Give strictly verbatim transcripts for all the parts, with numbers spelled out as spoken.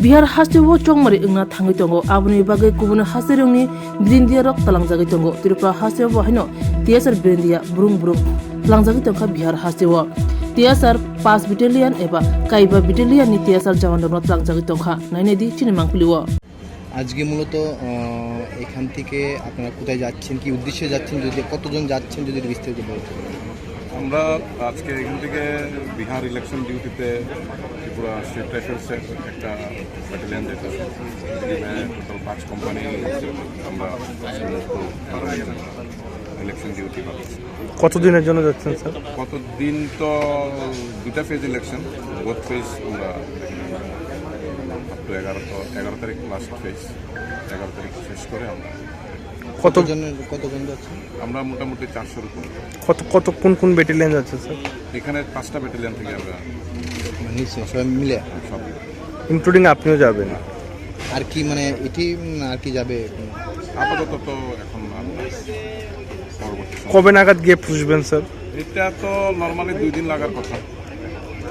Bihar hasteo chongmari wngna thangwi tongo, aboni bagwi kubun hasterokni brindiarok tlangjagwi tongo. Tripura hasteo bo haino T S R brindia brung brung tlangjagwi tongkha Bihar hasteo. T S R পাঁচ battalion eba kaiba battalion ni T S R jawanrokno tlangjagwi tongkha. Nainai di chini mangpili o. আজকে মূলত, আহ, এখান থেকে আপনারা কোথায় যাচ্ছেন, কি উদ্দেশ্যে যাচ্ছেন, যদি কতজন যাচ্ছেন, যদি একটু বিস্তারিত বলতেন। আমরা আজকে এখান থেকে বিহার ইলেকশন ডিউটিতে ত্রিপুরা স্টেট রাইফেলসের একটা ব্যাটালিয়ন যেটা, এখানে টোটাল পাঁচ কোম্পানি আমরা আজকে মূলত ইলেকশন ডিউটি পাচ্ছি। কতদিনের জন্য যাচ্ছেন, স্যার? কতদিন তো দুইটা ফেজ ইলেকশন, বোথ ফেজ আমরা আপ টু এগারো, এগারো তারিখ লাস্ট ফেজ, এগারো তারিখ শেষ করে আমরা। কত কতজনের, কতজন যাচ্ছেন? আমরা মোটামুটি চারশোর উপর। কত, কত, কোন কোন ব্যাটালিয়ন যাচ্ছে, স্যার? এখানে পাঁচটা ব্যাটালিয়ন থেকে আমরা মানে নিশ্চয় সবাই মিলে? সব। ইনক্লুডিং আপনিও যাবেন? আর কি মানে এটি, উম, আর কি যাবে? আপাতত তো এখন আমরা পরবর্তী সময়। কবে নাগাদ গিয়ে পৌঁছবেন, স্যার? এটা তো নরমালি দুই দিন লাগার কথা,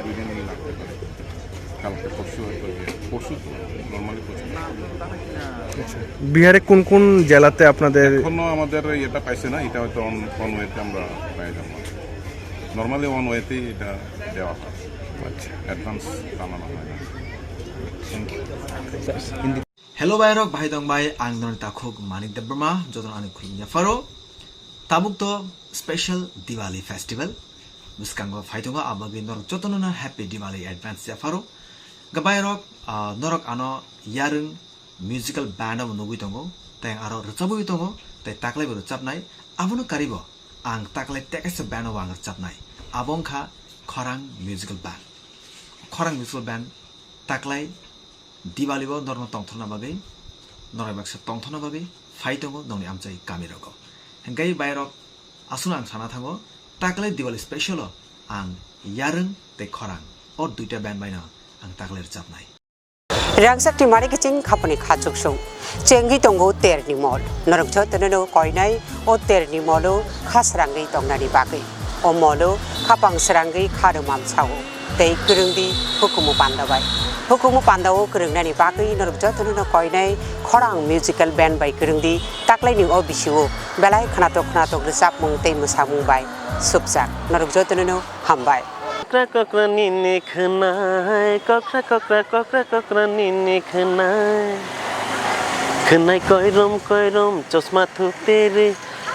দুই দিন লাগতে পারে। কালকে পরশু হয়তো গিয়ে, পরশু তো নরমালি পৌঁছবে। বিহারে কোন কোন জেলাতে আপনাদের? এখনো আমাদের এটা পাইছে না, এটা হয়তো অন, অন ওয়েতে আমরা পেয়ে যাবো। নরমালি অন ওয়েতেই এটা দেওয়া হয়। আচ্ছা। অ্যাডভান্স জানানো হয় না। Thank you. Hello, bairok, bahai tong bai, ang noni takhuk Manik Debbarma, jotono ani khulumya pharo. Tabuk to special Diwali festival. Bwskango phai tongo, abagwi norok jotono no happy Diwali advance ya pharo. Ga bairok, ah, norok ano yarwng musical band o nugwi tongo, tei aro rwchabwi tongo, tei taklai bo rwchabnai, abono karibo ang taklai tekaisa band o ang rwchabnai. Abo wngkha Khorang Musical Band. Khorang Musical Band taklai Diwali o norokno tongthorna bagwi, norok baksa tongthorna bagwi phai tongo nongni amchai kami rogo. Hingke bairok aswkno ang sana thango, taklai Diwali special o ang yarwng tei khorang o duita band baino ang taklai rwchabnai. Rangchakni mari kiching khapani khachuksung. Chengwi tongo terni mol. Norok jotono no koinai o terni molo kha srangwi tongnani bagwi. O molo khapang srangwi kha rwmam sao. Tei kwrwngdi hukumu panda bai. Hukumu pandao kwrwngnani bagwi norok jotono no koinai Khorang Musical Band bai kwrwngdi taklaini o bisio belai khnatok khnatok rwchapmung tei mwsamung bai supjak. Norok jotono no hambai. Kokra kokra nini khwnai, kokra kokra kokra kokra nini khwnai. Khwnai koirom koirom chosma thuperi,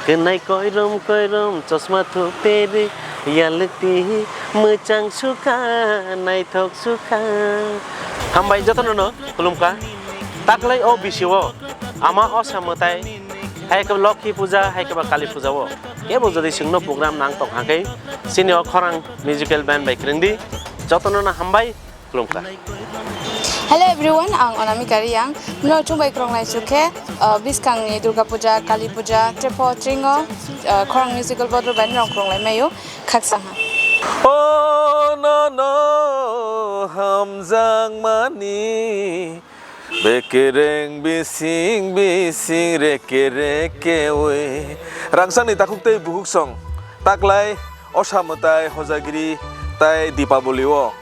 khwnai koirom koirom chosma thuperi, yalti mwchang sukha, naithok sukha. Hambai jotono no khulumkha. Taklai o bisio ama osa mwtai, hai khe Lokhi puja, hai khe ba Kali puja o. Kebo jodi chwngno program nang tong hake, chini o Khorang Musical Band bai kwrwngdi, jotono no hambai, khulumkha. Hello everyone, ang Anamika Riyang. Mino chwng bai kwrwng lai chukhe, uh, bwskangni Durga Puja, Kali Puja, Trepo Tringo, uh, Khorang Musical Bodol bai nirok kwrwng lai maio, khaksa ha. O no no hamjakmani, bekereng bising bising reke reke oi. Rangsangni takhuk tei bukhuk song. Taklai osa mwtai hojagiri tai Dipaboli o.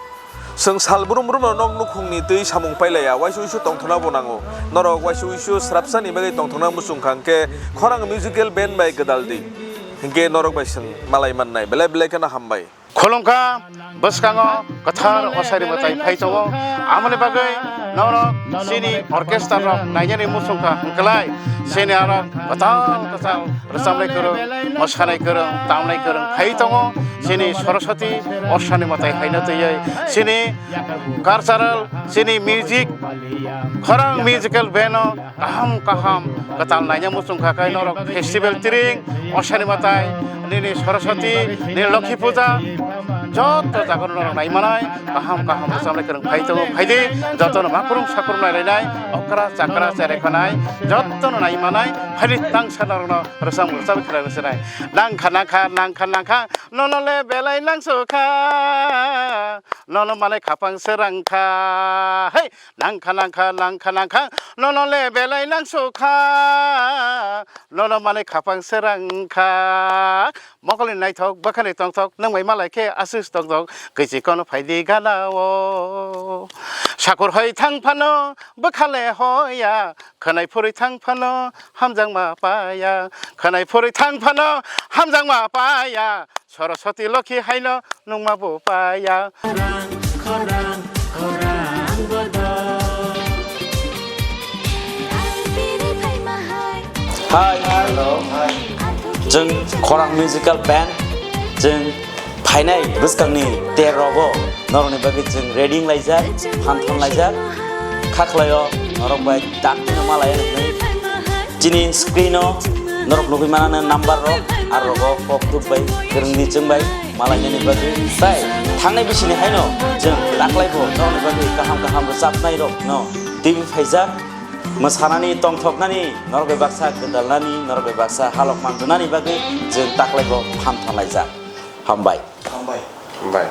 Chwng sal brum brum no nok nukhungni twi samung pailaiya, waisa uisu tongthokna bo nango. Norok waisa uisu srapsani bagwi tongthokna muchung kha hwnkhe Khorang Musical Band bai gwdal di. Hinkhe norok bai chwng malai mannai. Belai belai kheno hambai. Khulumkha, bwskango kwthar osari mwtai phai tongo. Amoni bagwi norok chini orchestra rok nainani muchungkha hwnkhlai, chini aro kwtal kwtal rwchabnai kwrwng, mwsanai kwrwng, tamnai kwrwng phai tongo. Chini Saraswati osani mwtai haino twiwi chini cultural, chini music, Khorang Musical Band o kaham kaham kwtal naina muchung kha khe norok festival tiring, osani mwtai, nini Saraswati, nini Lokhi Puja, joto jaga norok nai manai, kaham kaham rwchabnai kwrwng phai tongo, phai di, jotono makrung sakrung nai lainai, okra chakra cherai khanai, joto Tono nai manai, phari tang sana rono, rosam rosam kira rosai. Nangkha, nangkha, nangkha, nangkha, nono le belai nang sukha, nono manai khapang serang kha. Hey, nangkha, nangkha, nangkha, nangkha, nono le belai nang sukha, nono manai khapang serang kha. Mokol ni naithok, bwkhani tongthok, nwng bai malai khe aswk tongthok, kwichi kono phaidi gana o. Sakur hoi thang phano, bwkhale hoya, khwnai phuri thang phano, hamjakma paya, khwnai phuri thang phano, hamjakma paya, Saraswati Lokhi haino, nungma bo paya. Khorang, khorang, khorang bodo. Hi. Hello. Hi. Chwng Khorang Musical Band. Chwng phainai bwskangni ter rogo norokni bagwi chwng ready wnglaijak, phan thanglaijak. Kha khlaio norok bai dakti no malai hinwi. Chini screen o norok nugwi manana number rok, aro rogo kok thuk bai, kwrwngni chwng bai malainani bagwi. Tai thangnai bisini haino chwng taklaibo norokni bagwi kaham kaham rwchapnai rok no twi phaijak. Mwsanani, tongthoknani, norok bai baksa gwdalnani, norok bai baksa halok manjwnani bagwi chwng taklaibo phan thanglaijak. Hambai. Hambai. Hambai.